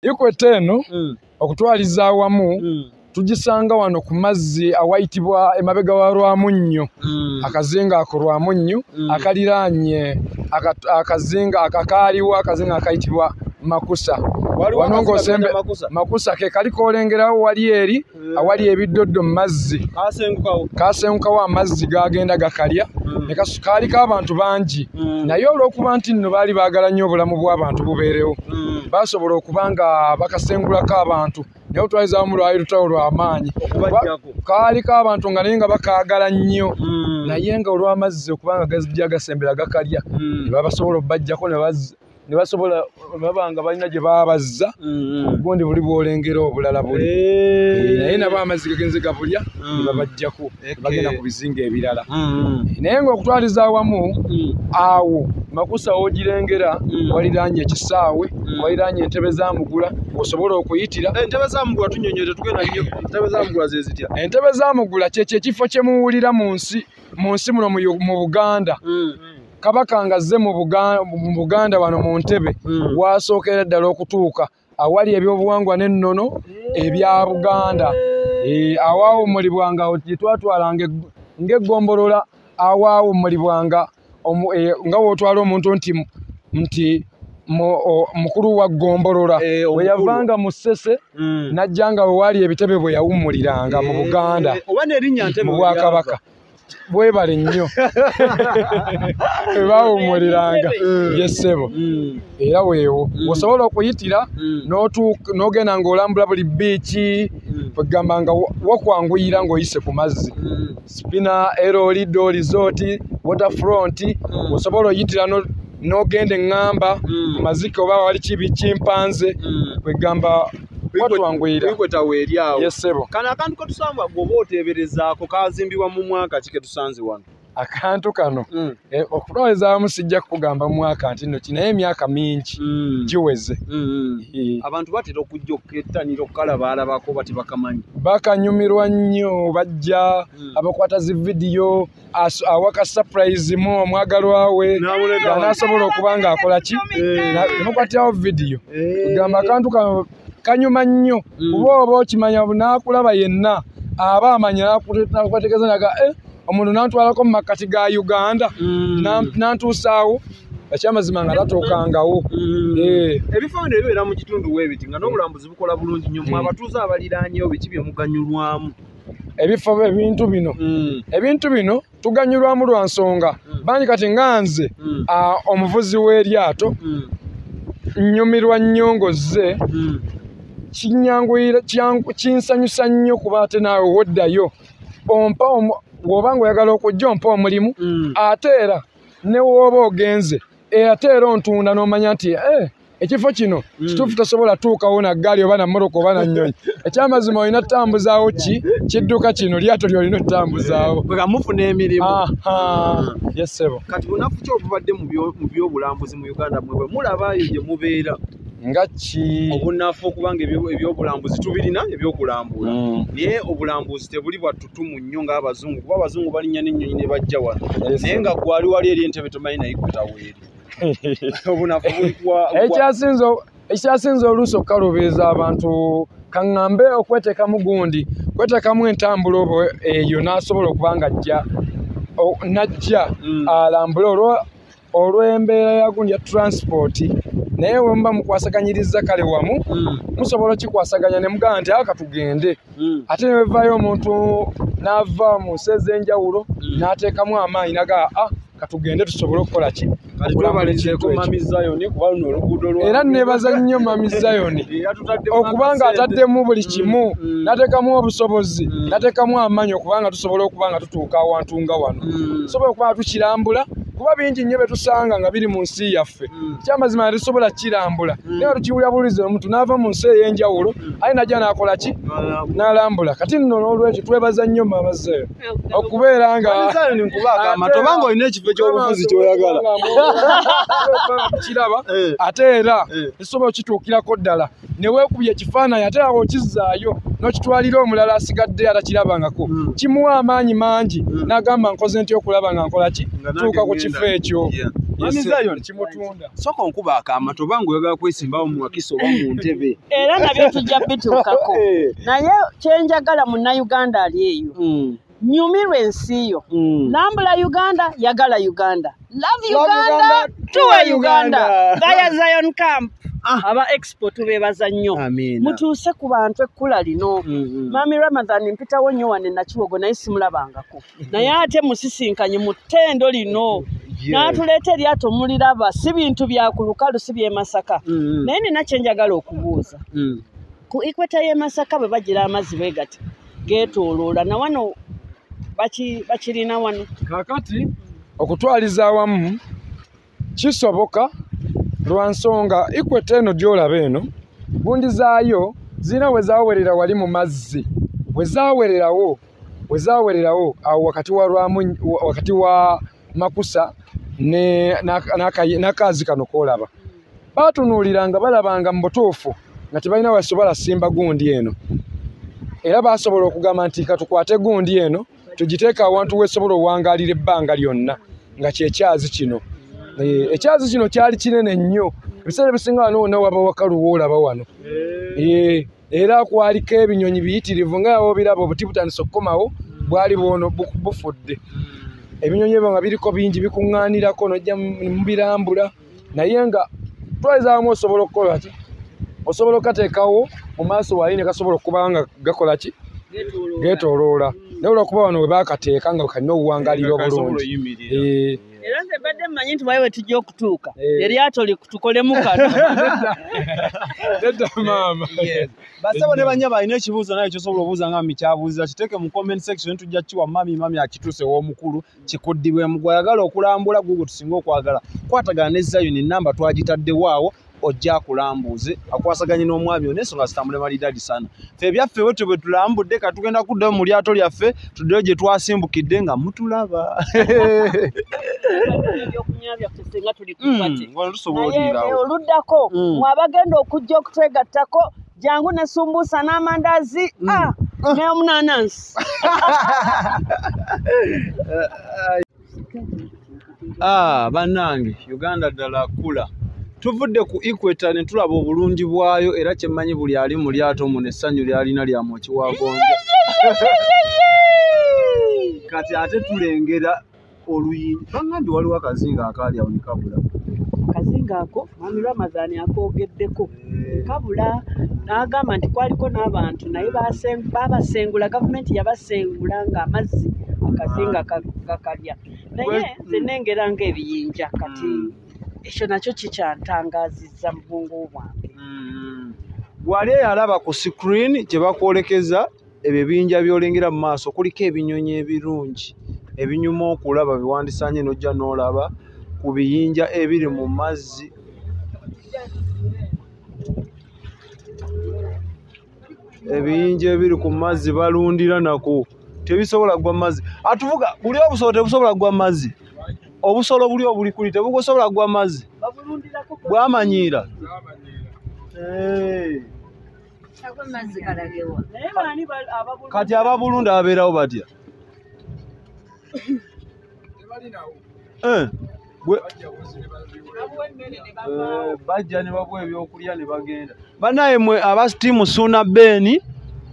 Equator eno okutwaliza awamu tugisanga wano ku mazzi awayitibwa emabega wa Rwamunnyo, akazinga ako Rwamunnyo akaliraanye akazinga akakaaliwo, akazinga akayitibwa Makusa. Wano ng'osembe Makusa ke kaliko olengerawo wali eri awali ebiddoddo mu mazzi, kasengukawo amazzi gagenda gakalya, kaaliko abantu bangi, naye olw'okuba nti nno baali baagala nnyo obulamu bw'abantu bubeerewo, basobola okuba nga bakasengulako abantu, naye otwalizaamu lwali lutalo lw'amaanyi, kaaliko abantu nga naye nga bakaagala nnyo, naye nga olw'amazzi okuba nga gazijja gasembera gakalya, ne babasobola okubaggyako ne basobola baba nga balina gye babazza, gundi buli bw'olengera obulala buli, naye nabo amazzi gagenze gabulya ne babaggyako bagenda ku bizinga ebirala. Naye ng'okutwaliza awamu awo Makusa w'ogirengera waliraanye ekisaawe, waliraanye entebe za Mugula osobola okuyitira. Entebe za Mugula tunnyonnyole, tugenda nnyo. Entebe za Mugula ze zitya? Entebe za Mugula kyekyo ekifo kye muwulira mu nsi muno mu Buganda. Kabaka ng'azze mu Buganda wano mu ntebe wasookera ddala okutuuka awali ebyobuwangwa n'ennono ebya Buganda. Awaawummulibwanga gye twatwalanga ng'eggombolola, awaawummulibwanga nga w'otwala omuntu nti mukulu wa ggombolola, bwe yavanga mu Ssese n'ajja nga we waali ebitebe bwe yawummuliranga mu Buganda mu Bwakabaka. Bwebale nnyo bawummuliranga ye ssebo, era weewo osobola okuyitira n'ogenda ng'olambula buli bbiici, kwegamba nga wakwanguyira ng'oyise ku mazzi. Spina, Ero, Lido, Resort, Waterfront, osobola oyitira n'ogenda eŋŋamba ku mazike oba wali kibi kimpanze, kwegamba watwanguyira. Ye ssebo. Kano akantu ketusanga bw'oba oteeberezaako kazimbibwa mu mwaka ki ketusanze wano? Akantu kano okutwalizaamu sijja kukugamba mwaka nti nno kinaye emyaka mingi giweze. Abantu batera okujja okettanira okukalabaalabako bati bakamanyi, bakanyumirwa nnyo, bajja abakwata zi vidiyo, awaka surprise mu omwagalwa we n'asobola okuba ng'akola ki, nemukwatirawo vidiyo. Kugamba akantu kano kanyuma nnyo, kuba oba okimanya n'akulaba yenna aba amanya n'akwategeeza naga omuntu n'antwalako mu makkati ga Uganda n'antuusaawo, ekyamazima nga tatuukangawo. Ebifo bino ebibeera mu kitundu weebiti nga n'obulambuzi bukola bulungi nnyo, mmwe abatuuze abaliraanyewo biki bye muganyulwamu? Ebifo ebintu bino, ebintu bino tuganyulwamu lwa nsonga bangi. Kati nga nze omuvuzi w'eryato nnyumirwa nnyo ng'ozze, kinyanguyira, kinsanyusa nnyo kuba ate naawe woddayo ompa bw'oba ng'oyagala okujja ompa omulimu, ate era ne w'oba ogenze ate era ontunda n'omanya nti ekifo kino kituufu tosobola tuukawo na ggaali oba na mmotoka oba na nnyonyi. Ekyamazima olina tutambuzaawo ki kidduka kino, lyato ly'olina otutambuzaawo mufuna emirimu. Ye ssebo. Kati bunafu ki obubadde mu byobulambuzi mu Uganda mwe bwe mulabayo gye mubeera? Nga ki obunafu okubanga ebyobulambuzi tubirina ebyokulambula, naye obulambuzi tebuli bwa ttutumu nnyo ng'abazungu, kuba abazungu balinnya n'ennyonyi ne bajja wano, naye nga gwali wali eri entebe tomanyi naye kwetaweeri. Obunafu ekyasinze oluusi okukaluubiriza abantu, kaŋŋambe okweteekamu gundi, kweteekamu entambula oba eyo n'asobola okuba nga ajja n'ajja alambule olw'embeera ya gundi ya transport. Naye bwe muba mukwasaganyiriza kale wamu musobola okikwasaganya ne mugamba nti aka tugende, ate ne wevaayo omuntu n'ava mu nsi ez'enjawulo n'ateekamu amaanyi n'agamba katugende tusobole okukola ki. Era neebaza nnyo Mami Zion okuba nga ataddemu buli kimu, n'ateekamu obusobozi, n'ateekamu amaanyi okuba nga tusobola okuba nga tutuuka awantu nga wano, tusobola okuba nga tukirambula, kuba bingi nnyo bye tusanga nga biri mu nsi yaffe. Ekyamazima tetusobola kirambula, naye tukiwulira bulizi omuntu n'ava mu nsi ey'enjawulo aye n'ajja n'akola ki, n'alambula. Kati nno n'olwekyo twebaza nnyo Mama Zion okubeera nga tobanga olina ekifo ekyobufuzi ky'oyagala kiraba, ate era tusobola okituukirako ddala ne weekubya ekifaananyi ate awo okizzaayo n'okitwalira omulala asigadde atakirabangako, kimuwa amaanyi mangi n'agamba nkoze ntya okulaba nga nkola ki, tuuka ku kifo ekyo. Kimutunda. Sooka onkuba akaama toba ng'oyagala kwesimbawo mu Wakiso oba mu Ntebe. Era nabyo tujja bituukako. Naye kyenjagala munnayuganda ali eyo. Nyumirwa ensi yo. Lambula Uganda, yagala Uganda. Love Uganda, tuwe Uganda. Gaya Zion Camp. Aba expo tubeebaza nnyo. Mutuuse ku bantu ekkula lino. Mami Ramadhan mpitawo nnyo wano Nakiwogo naye simulabangako. Naye ate musisinkanye mu ttendo lino. N'atuleeta eryato muliraba, si bintu bya ku lukalu, si by'e Masaka. Naye nina kye njagala okubuuza. Ku equator y'e Masaka bwe bagira amazzi bwe gati geetooloola, na wano bakirina wano. Kaakati okutwaliza awamu kisoboka lwa nsonga equator eno gy'olaba eno gundi zaayo zirina we zaawerera wali mu mazzi, we zaawererawo awo wakati wa Makusa n'akaazi kano k'olaba. Baatunuuliranga balabanga mu butuufu nga tebalina wasobola simba gundi eno, era baasobola okugamba nti katukwate gundi eno tugiteeke awantu wesobola owangaalira ebbanga lyonna nga kyekyazi kino. Ekyazi kino kyali kinene nnyo, ebiseera ebisinga wano wonna waba wakalu woolaba wano. Era kwaliko ebinyonyi biyitirivu nga obiraba obuti butandise okukomawo, bwali bwono bufudde. Ebinyonyi ebyo nga biriko bingi bikuŋŋaanirako n'ojja mubirambula, naye nga twalizaamu osobola okukola ki? Osobola okukateekawo mu maaso wali ne kasobola okuba nga gakola ki? Geetooloola. Naye olwokuba wano we baakateeka nga kalina obuwangaaliro obulungi. Era nze mbadde mmanyi nti wayi we tujja okutuuka eryato tukolemu kano. Nedda maama. Basebo ne bannyabo alina ekibuuzo naye kyosobola obuuza nga mikyabuuza kiteeke mu comment section tujja kiwa mami akituuse ow'omukulu kikuddibwemu. Gw'ayagala okulambula gwe tusinga okwagala kwatagana ne Zion, ennamba twagitaddewo awo ojja akulambuze akwasaganye n'omwami ono ensonga zitambule malidaadi sana. Ffe ebyaffe bwetyo bwe tulambudde, ka tugenda kuddayo mu lyato lyaffe tuddeyo gye twasimbukidde nga mutulaba. Ebyokunywa byaffe singa tuli ku party. Wano tusobola olirawo. Oluddako mwe abagenda okujja okutwegattako jangu ne sumbusa n'amandaazi n'omunanansi. Bannange Uganda ddala kkula. Tuvudde ku equator ne tulaba obulungi bwayo, era kyemmanyi buli ali mu lyato muno essanyu lyalina lya mwoki wa gonja. Kati ate tulengera oluyinja. Bangambye waliwo akazinga akaali awo ne kabula. Akazinga ako Mwami Ramadhan akoogeddeko kabula, n'agamba nti kwaliko n'abantu naye babasengula, gavumenti yabasengula ng'amazzi akazinga gakalya. Naye nze nnengera ng'ebiyinja kati ekyo nakyo kikyantangaazizza mu bwongo bwange. Bw'ali eyalaba ku screen gye bakwolekeza ebyo ebiyinja by'olengera mu maaso, kuliko ebinyonyi ebirungi ebinyuma okulaba biwandisanye n'ojja n'olaba ku biyinja ebiri mu mazzi. Ebiyinja ebiri ku mazzi balundira nako tebisobola kugwa mu mazzi. Atuvuga buli obusolo tebusobola kugwa mu mazzi. Obusolo buli obuli kuli tebusobola kugwa mu mazzi. Bwamanyiira. Kati ababulunda babeerawo batya? Bajja ne babuwa ebyokulya ne bagenda. Bannaye mmwe aba ttiimu Ssuuna Ben,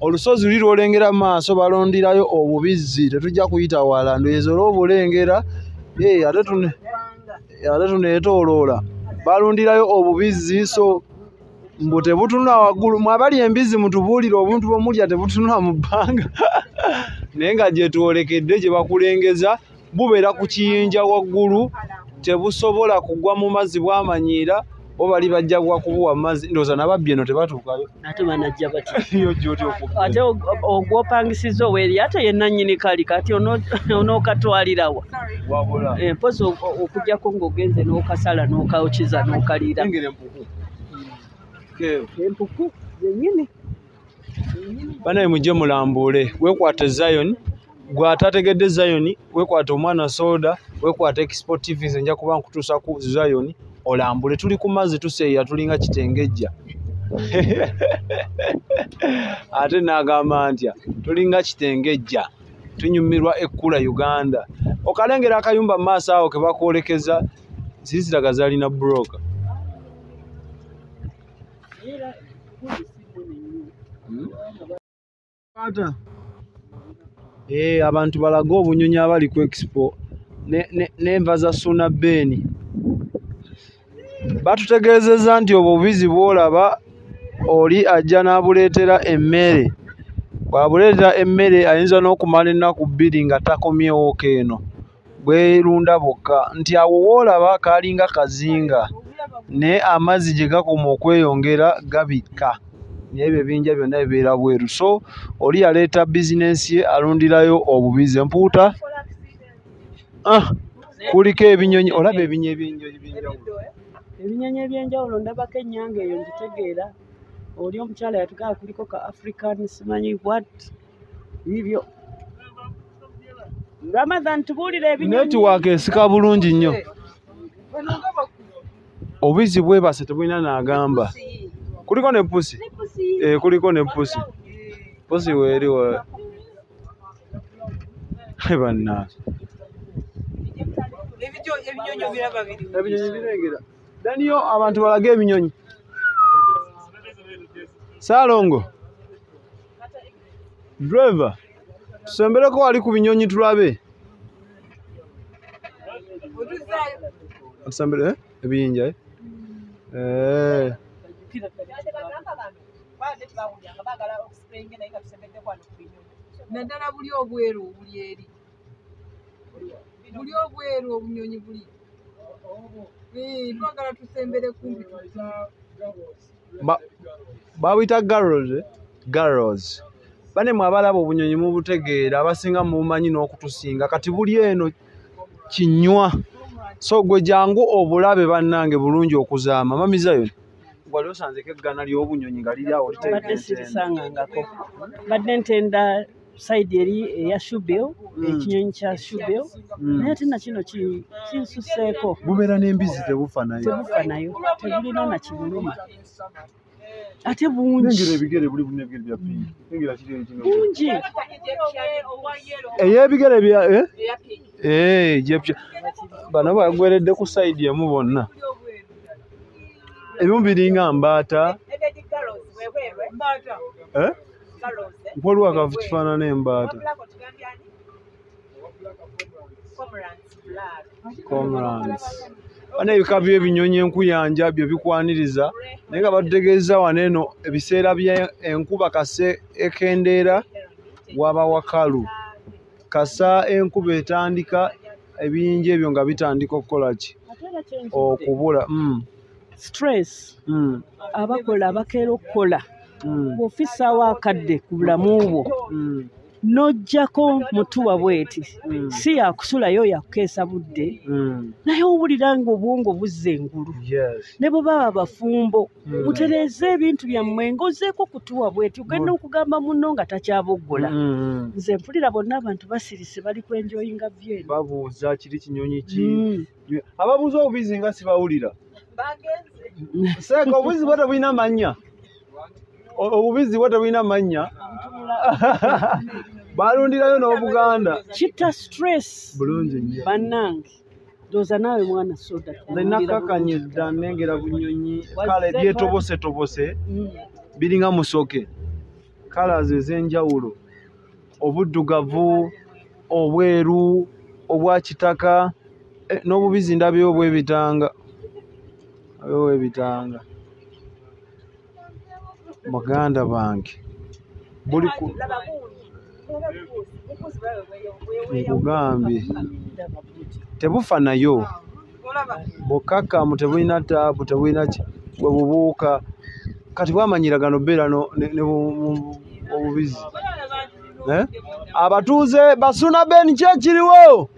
olusozi luli lw'olengera mu maaso balonderayo obubizzi, tetujja kuyita wala, ndowooza olw'obulengera ate tuneetooloola. Balundirayo obubizzi so mbu tebutunula waggulu. Mwe abali embizzi mutubuulire obuntu bwe mulya tebutunula mu bbanga. Naye nga gye twolekedde gye bakulengeza bubeera ku kiyinja waggulu, tebusobola kugwa mu mazzi bwamanyiira, bo bali bajja kubuwa mazzi. Ndowooza n'ababbi eno tebatuukayo. Ate banajja batya? Ate ogw'opangisizza ow'eryato ye nannyini kali, kati onookatwalirawa? Wabula. Mpozi okuggyako ng'ogenze n'okasala n'okaokiza n'okaliira. Engeri empuku. Empuku yennyini. Bannaye mujje mulambuule, weekwate Zion. Gwe atategedde Zion, weekwate omwana soda, weekwate Expo TV, nze nja kuba nkutuusa ku Zion olambule. Tuli ku mazzi tuseeya tulinga kitengejja. Ate n'agamba ntya tulinga kitengejja, tunyumirwa ekkula Uganda. Okalengera akayumba mu maaso awo ke bakwolekeza, Ziri zalina broker. Abantu balaga obunyonyi abali ku expo n'enva za Suna Ben. Batutegeezezza nti obubizi bw'olaba oli ajja n'abuleetera emmere. Bw'abuleetera emmere ayinza n'okumala ennaku 2 nga takomyewo eno. Bwerunda bokka nti awo w'olaba kalinga kazinga naye amazzi gye gakoma okweyongera gabikka. Naye ebyo ebiyinja byonna bibeera bweru. So oli yaleeta bizinensi ye alundirayo obubizi. Empuuta kuliko ebinyonyi, olaba ebinyonyi eby'enjawulo. Ebinyonyi eby'enjawulo ndabako ennyanga eyo ngitegeera. Oli omukyala yatugamba kuliko ka African simanyi what bibyo. Ramadhan tubuulire ebinyonyi. Netiwaaka esika bulungi nnyo. Obubizi bwebase tebulina n'agamba. Kuliko ne pusi. Kuliko ne pusi. Pusi weeri wa. Bannange. Ebinyonyi biraba biri. Ebinyonyi birengera. Daniyo abantu balage ebinyonyi. Saalongo. Driver. Tusembereko wali ku binyonyi tulabe. Tusembere ebiyinja eh. Naddala buli obweru buli eri. Buli obweru obunyonyi buli. Twagala tusembere kumpi. Babuyita garrows, garrows. Bane mwe abalaba obunyonyi mubutegeera abasinga mubumanyi n'okutusinga. Kati buli eno kinywa. So gwe jangu obulabe bannange bulungi okuzaama. Mami Zion, wali osanzeko eggana ly'obunyonyi nga liri awo Mbadde sirisangangako. Mbadde ntenda side eri eya Shubil, ekinyonyi kya Shubil. Naye ate na kino kinsuseeko. Bubeera n'embizi tebufa nayo. Tebufa nayo, tebulina na kibuluma. Ate bungi. Nengera ebigere buli bulina ebigere bya pink. Nengera kiri ekino. Bungi. Ey'ebigere bya Egyptian. Bano bagweredde ku side emu bonna. Ebimu biringa mbaata. Waliwo akavu kifaanana embaata. Cormorants. Bano ebika by'ebinyonyi enkuyanja byo bikwaniriza naye nga batutegeeza wano eno ebiseera by'enkuba kase ekendeera waba wakalu. Kasa enkuba etandika ebiyinja ebyo nga bitandika okukola ki? Okubula. Stress. Abakola abakeera okukola. Bw'ofissaawo akadde ku bulamu bwo n'oggyako mutuwa bweti si yakusulayo yakukeesa budde naye owulira ng'obwongo buzza engulu. Ne bwe baba bafumbo mutereeze ebintu byammwe ng'ozzeeko kutuwa bweti ogenda okugamba munno nga takyaboggola. Nze mpulira bonna abantu basirise bali kwenjoyinga vyeno. Babuuza kiri kinyonyi ki? Ababuuza obubizi nga sibawulira. Seeka obubizi bwo tebulina mannya. Obubizi bwo tebulina mannya. Balundirayo n'Obuganda. Kitta stress. Bulungi nnyo. Bannange. Ndowooza naawe mwana soda. Nze nakkakanye dda nnengera bunyonyi. Kale byetobosetobose biringa musoke. Colours ez'enjawulo. Obuddugavu, obweru, obwa kitaka n'obubizi ndabyewo bw'ebitanga. Ebitanga. Baganda bange. Buli ku nkugambye tebufa nayo. Bukakkamu tebulina taabu tebulina ki bwe bubuuka. Kati bwamanyira gano bbeera ne obubizi. Abatuuze Basuna Ben ki ekiriwo?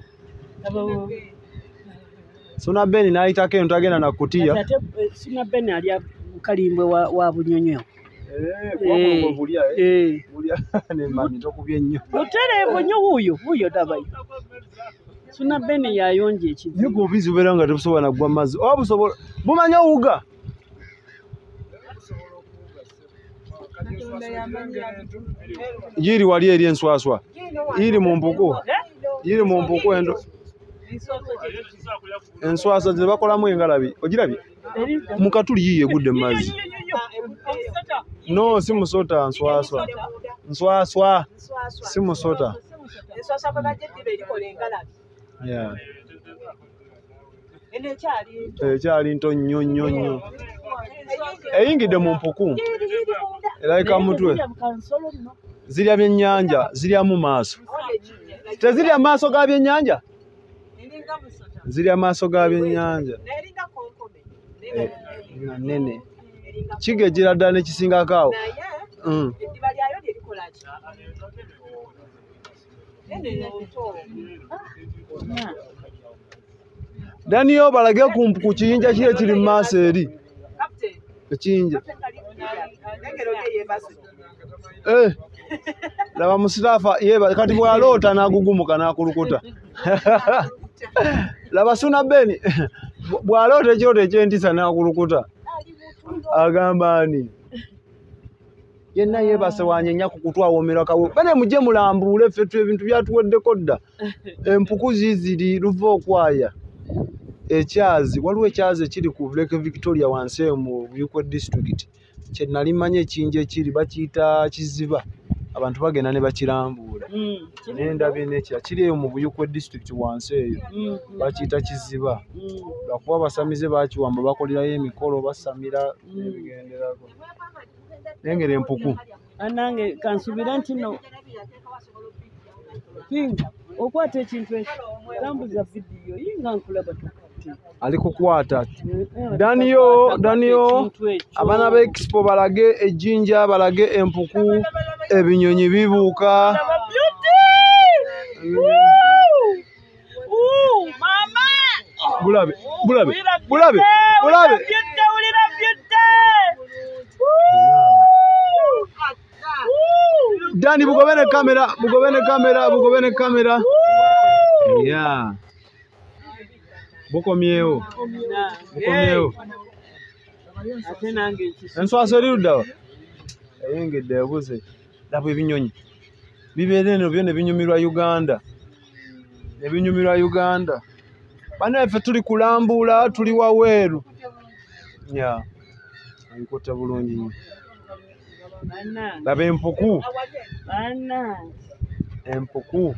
Suna Ben n'ayitako eno tagenda na kutiya. Ate Suna Ben alya kalimbwe wa bunyonyi. Butereevu nnyo wuuyo dabayo. Suna Ben yayonja ekizibu. Naye obubizi bubeera nga tebusobola na kugwa mazzi. Oba busobola bumanyi owuga? Yiri wali eri enswaswa. Yiri mu mpuku. Yiri mu mpuku endo. Enswaswa ze bakolamu engalabi. Ogirabye? Mu katuli yiye egudde mu mazzi. No, si musota, nswaswa. Nswaswa. Si musota. Enswaswa kwe bajja eddiba erikola engalabi. Yeah. Eno ekyali nto. Ekyali nto nnyo nnyo nnyo. Eyingidde mu mpuku. Erabika mutwe. Zirya byennyanja, zirya mu maaso. Tezirya maaso ga byennyanja? Zirya maaso ga byennyanja. Nene. Kigejjera ddala ne kisingako awo. Eddiba lyayo lye likola ki? Daniel balage ku kiyinja kiri ekiri mu maaso eri. Ekiyinja. Laba musitaafa yeba kati bw'aloota n'agugumuka n'akulukuta. Laba Suna Ben bw'aloota ekirooto eky'entiisa n'akulukuta. Agamba ani? Yenna yeebase wanyenya ku kutu awomerwa kawo. Bane mujje mulambuule ffe ebintu byatuweddeko dda. Empuku ziziri luva okwaya. Ekyazi, waliwo ekyazi ekiri ku Lake Victoria wansi eyo mu Buikwe district. Kye nali mmanyi ekiyinja ekiri bakiyita Kiziba. Abantu bagenda ne bakirambuula. Naye ndabye n'ekirala kiri eyo mu Buikwe district wansi eyo. Bakiyita Kiziba. Lwakuba abasamize bakiwamba bakolerayo emikolo basamira n'ebigenderako. Nengera empuku. Anange kansubira nti no Pinga okwata ekintu ekyo tambuza vidiyo yinga nkulaba tukati. Ali kukwata. Daniel, Daniel, abaana ba expo balage ejjinja, balage empuku, ebinyonyi bibuuka. Mama! Bulabe, bulabe, bulabe, bulabe. Dani bugobene kamera, bugobene kamera, bugobene kamera. Yeah. Bukomyewo. Bukomyewo. Ate nange ekisa. Enswaswa eri ludda wa? Eyingidde ebuze. Laba ebinyonyi. Bibeera eno byo ne binyumirwa Uganda. Ne binyumirwa Uganda. Bannaffe tuli kulambuula, tuli waweeru. Yeah. Ebikutte bulungi nnyo. Laba empuku. Empuku.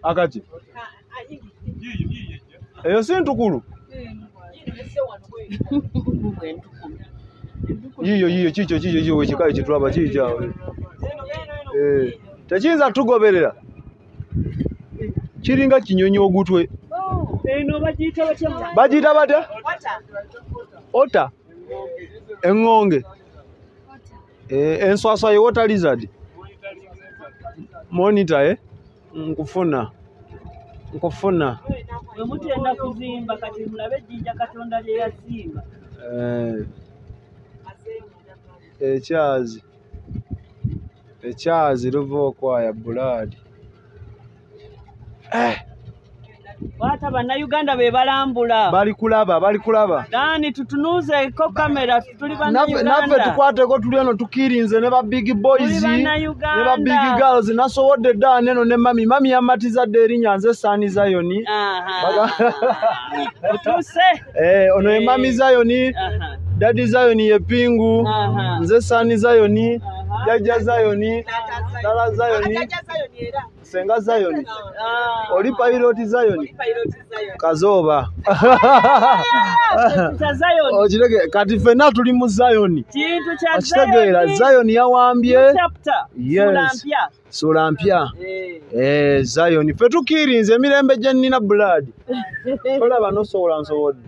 Akati. Eyo si ntukulu. Yiyo yiyo kikyo kikyo kikyo ekikayo kye tulaba kikyo awo. Tekiyinza tugoberera. Kiringa kinyonyi ogutwe. Eno bagiyita batya? Bagiyita batya? Ota. Eŋŋonge. Enswaswa ye water lizard. Monitor eh? Nkufuna. Nkufuna. Bwe mutenda kuzimba kati mulabe ejjinja Katonda lye yazimba. Ekyazi. Ekyazi luva okwaya bulaadi. Kwata bannayuganda be balambula. Bali kulaba, bali kulaba. Dani tutunuzeeko kamera tuli bannayuganda. Naffe tukwateko tuli eno tukirinze ne ba big boys ne ba big girls nasobodde dda neno ne mami. Mami yamatiza dda erinnya nze Sani Zayoni. Otuuse. Ono ye mami Zayoni. Daddy Zayoni ye Pingu. Nze Sani Zayoni. Jajja Zayoni. Tala Zayoni. Senga Zayoni. Oli pilot Zayoni. Kazoba. Okirege kati ffenna tuli mu Zayoni. Kintu kya Zayoni. Zayoni yawambye. Yes. Sula mpya. Zayoni ffe tukirinze emirembe gye nnina blood. Tolaba nosobola nsobodde.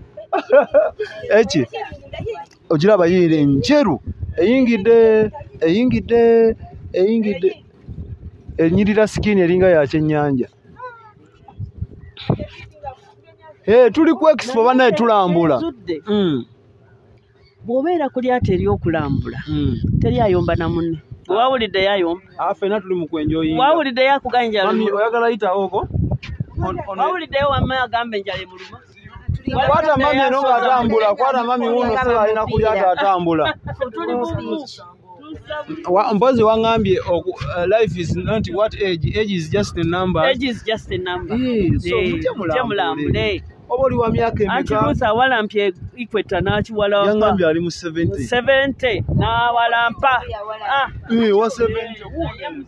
Eki ogiraba yiire njeru eyingidde eyingidde eyingidde enyirira skin eringa ya kyennyanja. Tuli ku expo banaye tulambula. Bw'obeera ku lyato ery'okulambula teri ayomba na munne. Wawulidde yayomba. Ffenna tuli mu kwenjoyinga. Wawulidde yakuganja. Mami oyagala yitawo okwo? Wawuliddeyo wamma agamba enjala emuluma. Kwata mami eno ng'atambula, kwata mami wuno seba alina ku lyato atambula. Tuli bumu. Mpozi wangambye life is not what age, age is just a number. Age is just a number. So mujje mulambule. Oba oli wa myaka emeka? Anti Ruth awalampye Equator n'akiwalampa. Yangambye ali mu 70. 70 n'awalampa. Wa 70.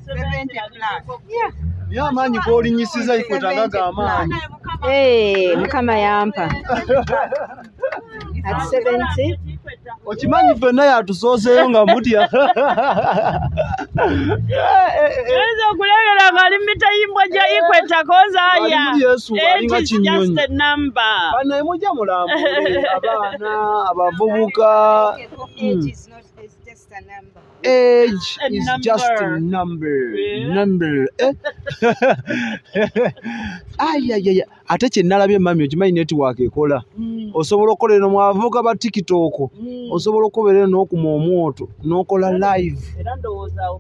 70 plus. Naye amaanyi g'olinyisiza Equator nga g'amaanyi. Mukama yampa. At 70. Okimanyi ffenna yatusooseeyo nga mutya. Oyinza okulengera ng'ali mu mitayimbwa gya Equator kozaaya. Age is just a number. Banaye mujja mulambule abaana, abavubuka. Age is not, is just a number. Age is just a number. Number. Ayayaya. Ate kye nalabye mami okimanyi network ekola. Osobola okukolera eno mwavuka ba TikTok. Osobola okubeera eno n'okuma omwoto n'okola live.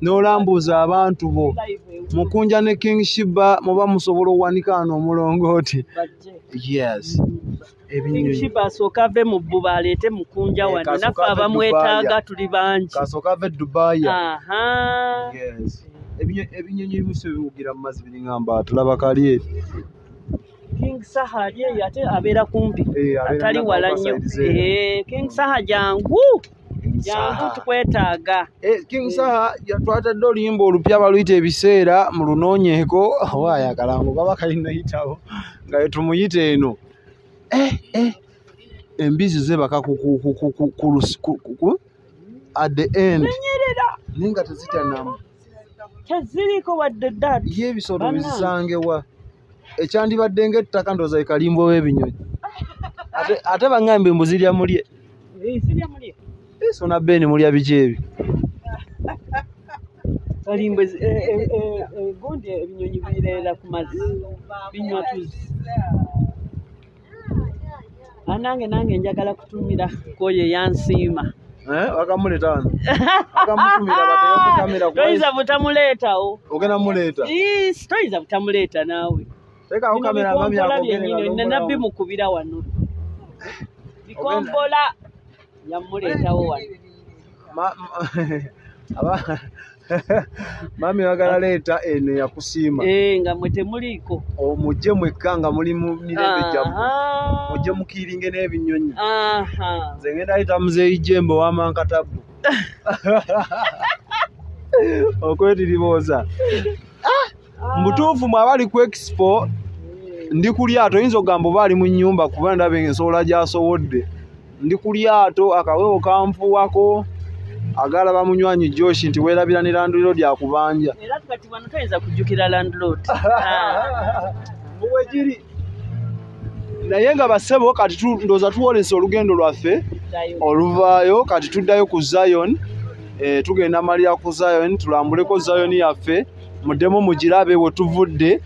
N'olambuza abantu bo. Mukunja ne King Shiba muba musobola okuwanika wano omulongooti. Yes. King Shiba asooka ave mu bbuba aleete Mukunja wano naffe abamwetaaga tuli bangi. Kasooka ave Dubai. Yes. Ebinyonyi ebimu si biwugira mu mazzi biringa mbaata laba kali eri. King Saha ali eyo ate abeera kumpi atali wala nnyo. King Saha jangu. Jangu tukwetaaga. King Saha twatadde oluyimba olupya baluyita ebiseera mu lunoonyeeko waayo akalango kaba kalinayitawo nga tumuyita eno. Embizi zebaka ku at the end. Naye nga tezitanamu. Teziriko wadde ddala. Ye ebisolo bizisangewa. Ekyandibadde ng'ettaka ndowooza ye kalimbo w'ebinyonyi. Ate baŋŋambye mbu zirya mulye. Zirya mulye. So na Ben mulya biki ebyo? Kalimbwe gundi ebinyonyi bireera ku mazzi binywa tuzzi. Anange nange njagala kutumira kwoyo eyansiima. Wakamuleeta wano. Wakamutumira bateeke ku kamera. Toyinza butamuleetawo. Ogenda muleeta? Toyinza butamuleeta naawe. Teekawo kamera mami akogere nga nabbi mukubira wano. Bikombola yamuleetawo wano. Mami wagala leeta eno yakusiima. Nga mwe temuliiko. Mujje mwekka nga muli mu mirembe gyammwe. Mujje mukiiringe n'ebinyonyi. Nze ngenda yita Muzeeyi Jembe ow'Amankatabu. Okwetiribooza. Mu butuufu mwe abali ku expo ndi ku lyato oyinza okugamba oba ali mu nnyumba kuba ndaba ensowola gy'asowodde. Ndi ku lyato akawewo kanfuwako agalaba munywanyi Josh nti weerabira ne landlord akubanja. Era kati wano toyinza kujjukira landlord. Bwegiri. Naye nga bassebo kati ndowooza tuwolesa olugendo lwaffe oluvaayo kati tuddayo ku Zion. Tugenda malira ku Zion tulambuleko Zion yaffe muddemu mugirabe we tuvudde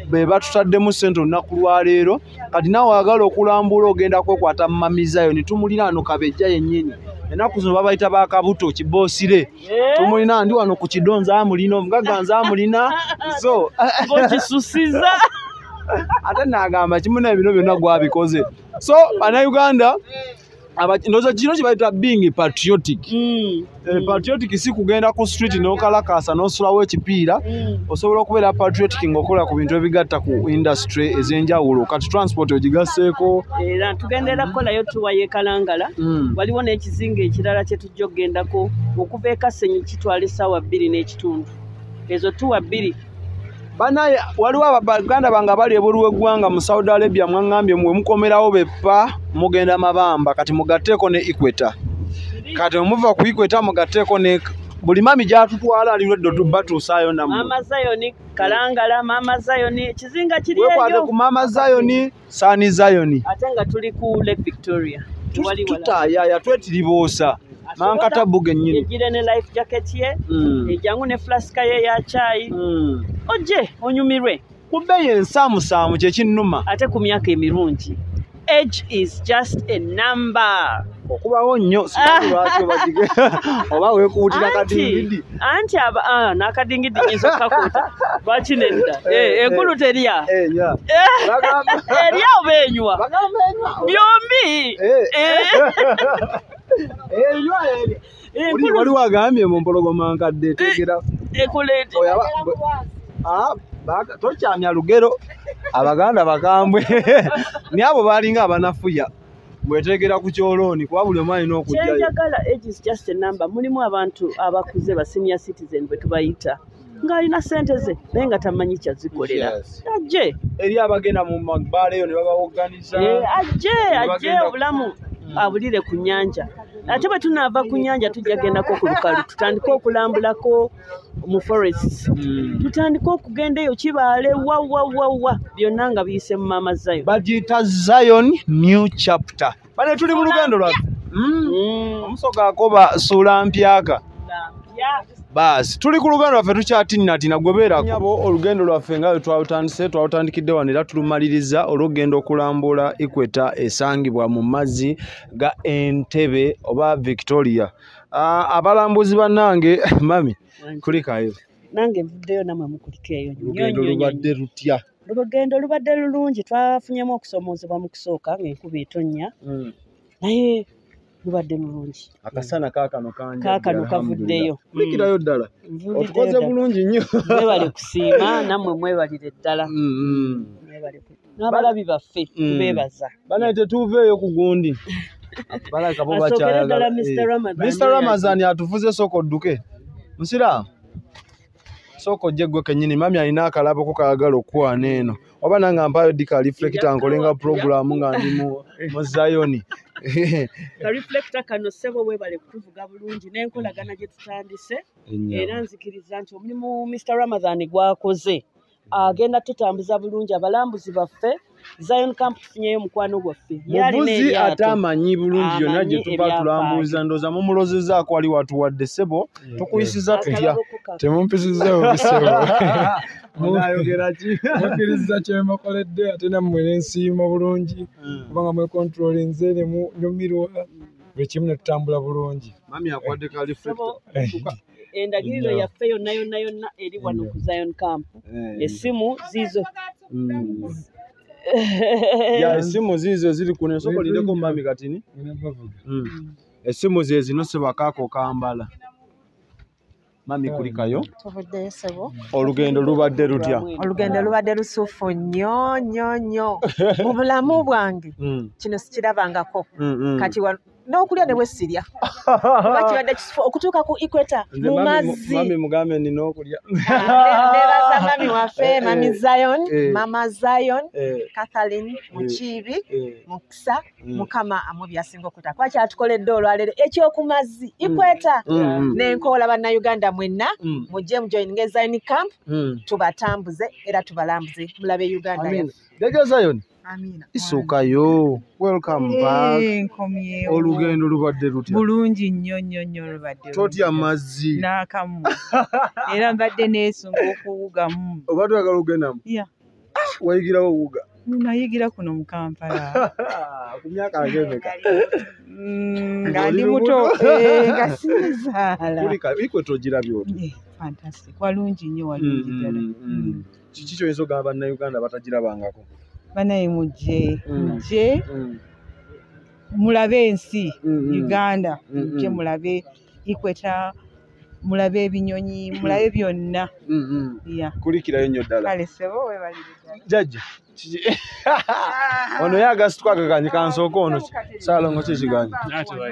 be batutaddemu ssente olunaku lwaleero. Kati naawe oyagala okulambula ogenda kwekwata mu Mami Zion tumulina wano Kabejja yennyini. Ennaku zino babayita bakabuto kiboosire. Tumulina ndi wano ku kidonza amulina omugagga nze amulina. So ng'okisusiza. Ate naagamba kimu n'ebino byonna gwabikoze. So Bannayuganda ndowooza kino kye bayita being patriotic. Patriotic si kugenda ku street n'okalakaasa n'osulawo ekipiira. Osobola okubeera patriotic ng'okola ku bintu ebigatta ku industry ez'enjawulo. Kati transport ogigasseeko. Era tugendera kukolayo tuwa y'e Kalangala. Waliwo n'ekizinga ekirala kye tujja okugendako okuva e Kasenyi kitwala essaawa 2.5. Ezo tuwa 2. Banaye waliwo abaganda bange abali ebweru w'eggwanga mu Saudi Arabia mwaŋŋambye mwe mukomerawo beppa mugenda Mabamba kati mugatteeko ne Equator. Kati muva ku Equator mugatteeko ne buli mami gy'atutwala ali lweddo tubatuusaayo nammwe. Mama Zion Kalangala, Mama Zion ekizinga kiri eyo. Weekwate ku Mama Zion, Sani Zion. Ate nga tuli ku Lake Victoria. Tutaayaya twetiriboosa. Mankatabu gennyini. Ejjire ne life jacket ye, ejjangu ne flaska ye ya chai. Ojje onyumirwe. Ku bbeeyi ensaamusaamu kye kinnuma. Ate ku myaka emirungi. Age is just a number. Okubawo nnyo simanyi lwaki obagige oba weekuutira kadingidi. Anti n'akadingidi nnyinza okukakuuta. Lwaki nedda? Enkulu terya. Erya oba enywa? Byombi. Waliwo agambye mu mpologoma nkadde etegera ekolete. Tokyamya lugero, Abaganda bakambwe. Ni abo balinga abanafuya. Mwetegera ku kyolooni kuba buli omu alina okujjayo. Kyenjagala, age is just a number. Mulimu abantu abakuze ba senior citizen bwe tubayita, ng'alina ssente ze naye nga tamanyi kyazikolera. Ajje. Eri abagenda mu mabaala eyo ne babawoganiza. Ajje obulamu abulire ku nnyanja. Ate bwe tunaava ku nnyanja tujja gendako ku lukalu, tutandike okulambulako mu forests, tutandike okugenda eyo Kibaale, wa wa wa wa, byonna nga biyise mu Maama Zion. Bagiyita Zion New Chapter. Bane tuli mu lugendo lwaffe. Omusoga akoba ssuula mpyaka. Baasi tuli ku lugendo lwaffe tukyatinatina gwebeerako. Nyabo olugendo lwaffe nga bwe twalutandise, twalutandikidde wano era tulumaliriza olw'okugenda okulambula Equator esangibwa mu mazzi ga Entebbe oba Victoria. Abalambuzi bannange, mami kulikayo. Nange nvuddeyo nammwe mukulikeeyo. Olugendo lubadde lutya? Olugendo lubadde lulungi, twafunyemu okusoomoozebwa mu kusooka ng'enkuba etonnya, naye lubadde lulungi. Akasana kaakano kangi. Kaakano kavuddeyo. Kulikirayo ddala. Otukoze bulungi nnyo. Mwebale kusiima, nammwe mwebalire ddala. N'abalabi baffe tubeebaza. Banaye tetuveeyo ku gundi. Balabika bo bakyayagala. Mr. Ramazan atuvuze, sooka odduke. Musiraamu, sooka ojje ggwe kennyini. Mami alina akalabo ko kaagala okukwana eno. Oba nange mpaayo ddi ka reflector nkolenga pulogulaamu nga ndi mu Zion. Ka reflector kano ssebo weebale kutuvuga bulungi n'enkolagana gye tutandise, era nzikiriza nti omulimu Mr. Ramazan gwakoze agenda tutambuza bulungi abalambuzi baffe. Zion Camp tufunyeyo mukwano gwaffe. Muvuzi ate amanyi bulungi yonna gye tuva tulambuza, ndowooza mumulozezaako wali watuwadde ssebo, tukuyisiza tutya? Temumpisizza bubi ssebo. Munaayogera ki? Mukkiriza kye mukoledde ate nammwe ne nsiima bulungi kubanga mwekontrolinze ne munyumirwa buli kimu ne tutambula bulungi. Mami akuwadde ka reflector. Endagiriro yaffe yonna yonna yonna eri wano ku Zion Camp. Essimu ziizo. Ya essimu ziizo ziri kuno, ensoko lireko mami katini. Essimu ze zino ssebo Kambala. Mami kulikayo. Tuvuddeyo ssebo. Olugendo lubadde lutya? Olugendo lubadde lusufu nnyo nnyo nnyo. Mu bulamu bwange kino sikirabangako. Kati n'okulya ne bwe sirya. Kuba kibadde kisufu okutuuka ku Equator mu mazzi. Mami mugambe nina okulya. Nebaza mami waffe, Mami Zion, Mama Zion, Kathleen Mukiibi, Mukisa, Mukama amu byasinga okuta. Kuba kyatukoledde olwaleero eky'oku mazzi Equator. N'enkoola Bannayuganda mwenna mujje mujoininge Zion Camp, tubatambuze era tubalambuze mulabe Uganda yaffe. Jjajja Zion. Amina. Isukayo. Welcome back. Nkomyewo. Olugendo lubadde lutya? Bulungi nnyo nnyo nnyo lubadde. Totya mazzi? N'akamu. Era mbadde neesunga okuwugamu. Obadde oyagala okugendamu? Yeah. Wayigirawo owuga? Nayigira kuno mu Kampala. Ku myaka ng'emeka? Nga ndi muto, nga sinnazaala. Kulika, Equator ogirabye otya? Fantastic. Walungi nnyo, walungi ddala. Kiki ky'oyinza okugamba Bannayuganda batagirabangako? Banaye mujje, mujje mulabe ensi Uganda, mujje mulabe Equator, mulabe ebinyonyi, mulabe byonna. Yeah. Kulikirayo nnyo ddala. Kale ssebo weebalire ddala. Jjajja, ono ye agasituka agaganyi kansooka ono Ssaalongo ki ekiganyi?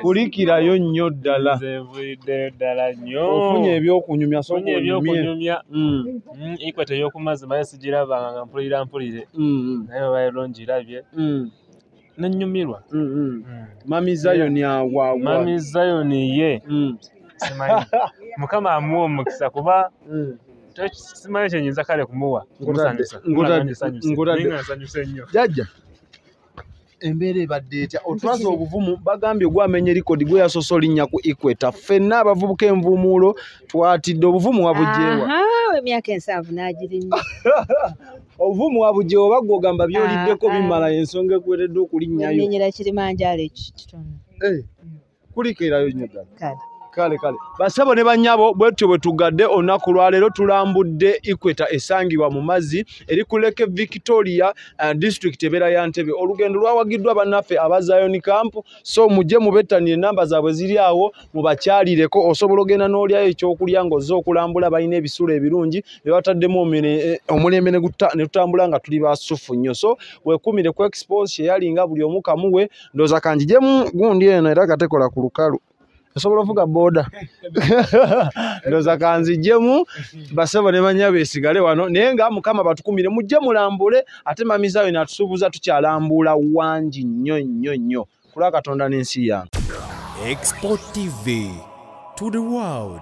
Kulikirayo nnyo ddala. Nze nvuliddeyo ddala nnyo. Ofunye ebyokunyumya, sooka Ofunye onyumye. ebyokunyumya. Equator ey'oku mazzi maye sigirabanga nga mpulira mpulire. Naye olwaleero ngirabye. Nennyumirwa. Mami Zion awa. Mami Zion ye. Simanyi. Mukama amuwe omukisa kuba simanyi kye nnyinza kale kumuwa. Kumusanyusa. Nkutadde. Naye nga nsanyuse nnyo. Jjajja, embeera ebadde etya? Otulaze obuvumu, bagambye gwamenye likodi gwe yasoose olinnya ku Equator. Ffenna abavubuka envumuulo twatidde. Obuvumu wabuggyewa? Emyaka 70 n'agirinnya. Obuvumu wabuggyewa oba ggwe ogamba by'oliddeko bimala ensonga ekuweereddwa okulinnyayo? Wennenyera Kilimanjaro ekyo kitono. Kulikirayo nnyo ddala. Kale. Kale kale basabo ne bannyabo, bwetyo bwe tugadde olunaku lwaleero. Tulambudde Equator esangibwa mu mazzi eri ku Lake Victoria, district ebeera ya Ntebe. Olugendo lwawagiddwa bannaffe aba Zion Camp, so mujje mubettanire, enamba zaabwe ziri awo, mubakyalireko. Osobola ogenda n'olyayo ekyokulya ng'ozze okulambula. Balina ebisulo ebirungi bye bataddemu omulembe ne tutambula nga tuli basufu nnyo. So weekumire ku expose kyeyalinga buli omu kamuwe. Ndowooza kanjijemu gundi eno era katekola ku lukalu, osobola ovuga boda. Ndowooza kanzijjemu, basebo ne banya beesigale wano, naye nga Mukama batukumire. Mujje mulambule, ate Mami Zion atusuubuza tukyalambula wangi nnyo nnyo nnyo kulwa Katonda n'ensi yange. Export TV to the world.